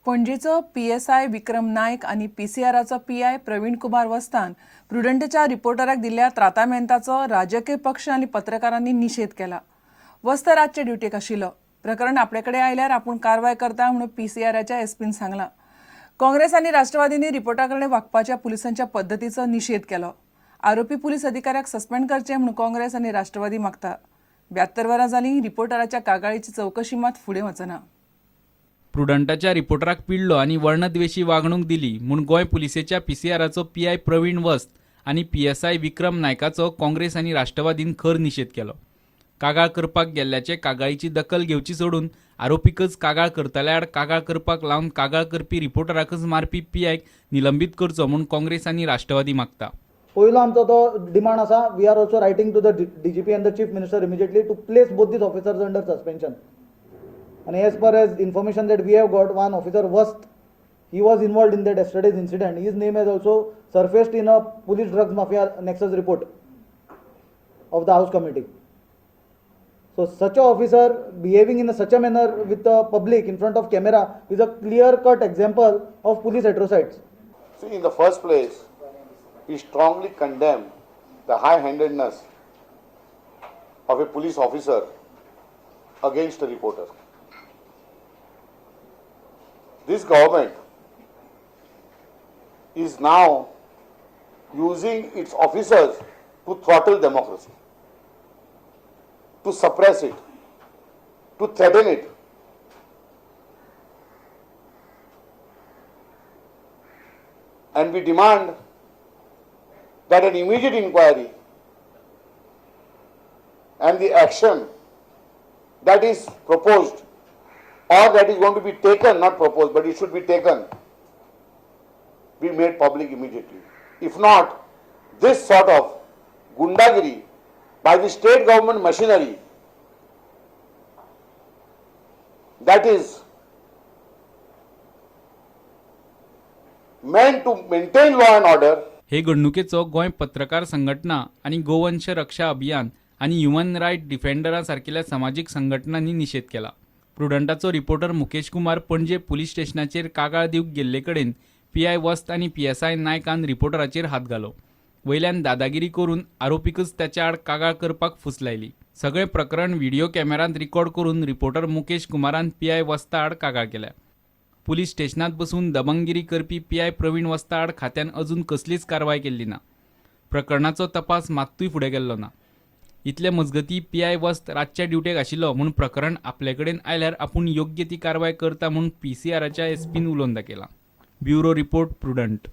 पणजेचो PSI विक्रम नायक आनी पीसीआराचो PI प्रवीण कुमार वस्तान प्रुडंटच्या रिपोर्टराक दिल्ल्या त्रातामेंताचो राजकीय पक्ष आनी पत्रकारांनी निशेध केला. वस्त रातचे ड्युटेक आशिल्लो. प्रकरण आपले कडेन आयल्यार आपूण कारवाय करता म्हणून पीसीआराच्या एसपीन सांगलां. काँग्रेस आनी राष्ट्रवादींनी रिपोर्टा कडेन वागपाच्या पुलिसांच्या पद्दतीचो निशेध केलो. आरोपी पुलीस अधिकाऱ्याक सस्पेंड करचे म्हणून काँग्रेस आनी राष्ट्रवादी मागता. 72 वरां जालीं, रिपोर्टराच्या कागाळीची चवकशी मात फुडें वचना. प्रुडंटाच्या रिपोर्टराक पिडलो आनी वर्णद्वेशी वागणूक दिली म्हूण गोंय पुलिसेच्या पीसीआराचो पीआय प्रवीण वस्त आनी पीएसआय विक्रम नायकाचो काँग्रेस आनी राष्ट्रवादीन खर निशेध केलो. कागाळ करपाक गेल्ल्याचे कागाळीची दखल घेवची सोडून आरोपीकच कागाळ करतल्या आड कागाळ करपाक लावन कागाळ करपी रिपोर्टराकच मारपी पीआयक निलंबीत करचो म्हूण काँग्रेस आनी राष्ट्रवादी मागता. पयलो आमचो तो डिमांड आसा. We are also writing to the DGP and the Chief Minister immediately to place both these officers under suspension. आनी as per as information that we have got, one officer Vast, he was involved in that yesterday's incident. His name has also surfaced in a police drugs mafia nexus report of the House Committee. So such a officer behaving in a such a manner with the public in front of camera is a clear cut example of police atrocities. See, in the first place, we strongly condemn the high handedness of a police officer against a reporter. This government is now using its officers to throttle democracy, to suppress it, to threaten it. And we demand that an immediate inquiry and the action that is proposed or that is going to be taken, not proposed, but it should be taken, be made public immediately. If not, this sort of gundagiri by the state government machinery that is meant to maintain law and order हे घडणुकेचो गोंय पत्रकार संघटना आनी गोवंश रक्षा अभियान आनी human right डिफेंडरा सारकिल्या समाजीक संघटनांनी निशेध केला. प्रुडंटाचो रिपोर्टर मुकेश कुमार पणजे पुलीस स्टेशनाचेर कागाळ दिवंक गेल्ले कडेन पीआय वस्त आनी पीएसआय नायकान रिपोर्टराचेर हात घालो. वयल्यान दादागिरी करून आरोपीकच त्याच्या आड कागाळ करपाक फुसलायली. सगळें प्रकरण व्हिडिओ कॅमेरांत रिकॉर्ड करून रिपोर्टर मुकेश कुमारान पीआय वस्ता आड कागाळ केल्या. पुलीस स्टेशनात बसून दबंगगिरी करपी पीआय प्रवीण वस्ता आड खात्यान अजून कसलीच कारवाय केल्ली ना. प्रकरणाचो तपास मात्तूय फुडें गेल्लो ना. इतले मजगतीं, पीआय वस्त रातच्या ड्युटेक आशिल्लो म्हूण प्रकरण आपले कडेन आयल्यार आपूण योग्य ती कारवाय करता म्हूण पीसीआराच्या एसपीन उलोवन दाखयलां. Bureau report, Prudent.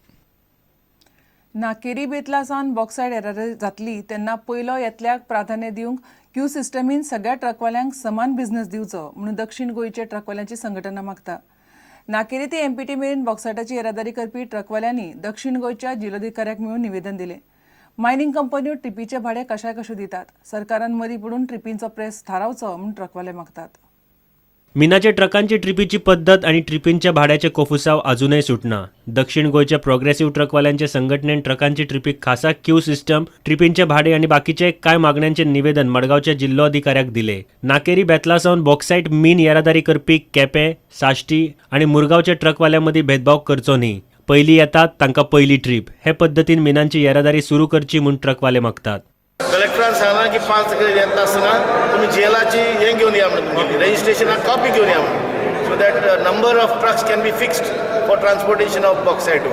Nakeri Betla सावन बॉक्सायट येरादारी जातली तेन्ना पयलो येतल्याक प्राधान्य दिवंक क्यू सिस्टमीन सगळ्या ट्रकवाल्यांक समान बिझनेस दिवचो म्हणून दक्षिण गोंयचे ट्रकवाल्यांची संघटना मागता. नाकेरी ते एमपीटी मेरेन बॉक्सायटाची येरादारी करपी ट्रकवाल्यांनी दक्षिण गोंयच्या जिल्लोधिकाऱ्याक मेळून निवेदन दिलें. मायनिंग कंपन्यो ट्रिपीचे भाडे कशाय कशो दितात. सरकारान मदीं पडून ट्रिपींचो प्रेस थारावचो म्हूण ट्रकवाले मागतात. मिनाच्या ट्रकांची ट्रिपीची पद्दत आनी ट्रिपींच्या भाड्याचे कोफुसाव अजूनय सुटना. दक्षिण गोंयच्या प्रोग्रेसिव्ह ट्रकवाल्यांचे संघटनेन ट्रकांची ट्रिपीक खासा क्यू सिस्टम, ट्रिपींचे भाडे आनी बाकीचे कांय मागण्यांचे निवेदन मडगांवच्या जिल्लोधिकाऱ्याक दिले. नाकेरी बेतला सावन बॉक्सायट मीन येरादारी करपी केपें, साश्टी आनी मुरगांवच्या ट्रकवाल्यां मदीं भेदभाव करचो न्ही, पयलीं येतात तांकां पयली ट्रीप हे पद्दतीन मिनांची येरादारी सुरू करची म्हूण ट्रकवाले मागतात. कलेक्टरान सांगलां की 5 तारखेर येता आसतना तुमी जिएलाची हें घेवन या म्हणून, तुमगेली रजिस्ट्रेशनाक कॉपी घेवन या म्हणून, so that number of trucks can be fixed for transportation of bauxite.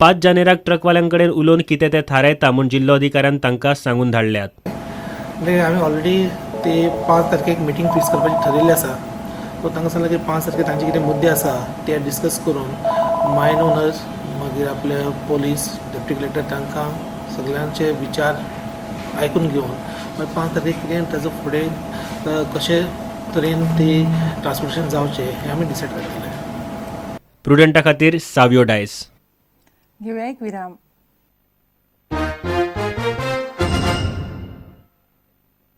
5 जानेराक ट्रकवाल्यांकडेन उलोवन कितें तें थारायता म्हूण जिल्लोधिकाऱ्यान तांकां सांगून धाडल्यात. म्हणजे आमी ऑलरेडी ते 5 तारखेक मिटींग फिक्स करपाची ठरिल्लें आसा. सो तांकां सांगलें की 5 तारखेक तांचे कितें मुद्दे आसा ते डिस्कस करून मायन ओनर्स, मागीर आपले पोलीस, डेप्युटी कलेक्टर, तांकां सगळ्यांचे विचार आयकून घेवन मागीर 5 तारखेक कितें ताजो फुडें कशे तरेन ती ट्रान्सपोर्टेशन जावचें हें आमी डिसायड करतले. प्रुडंटा खातीर सावियो डायस. घेवया एक विराम.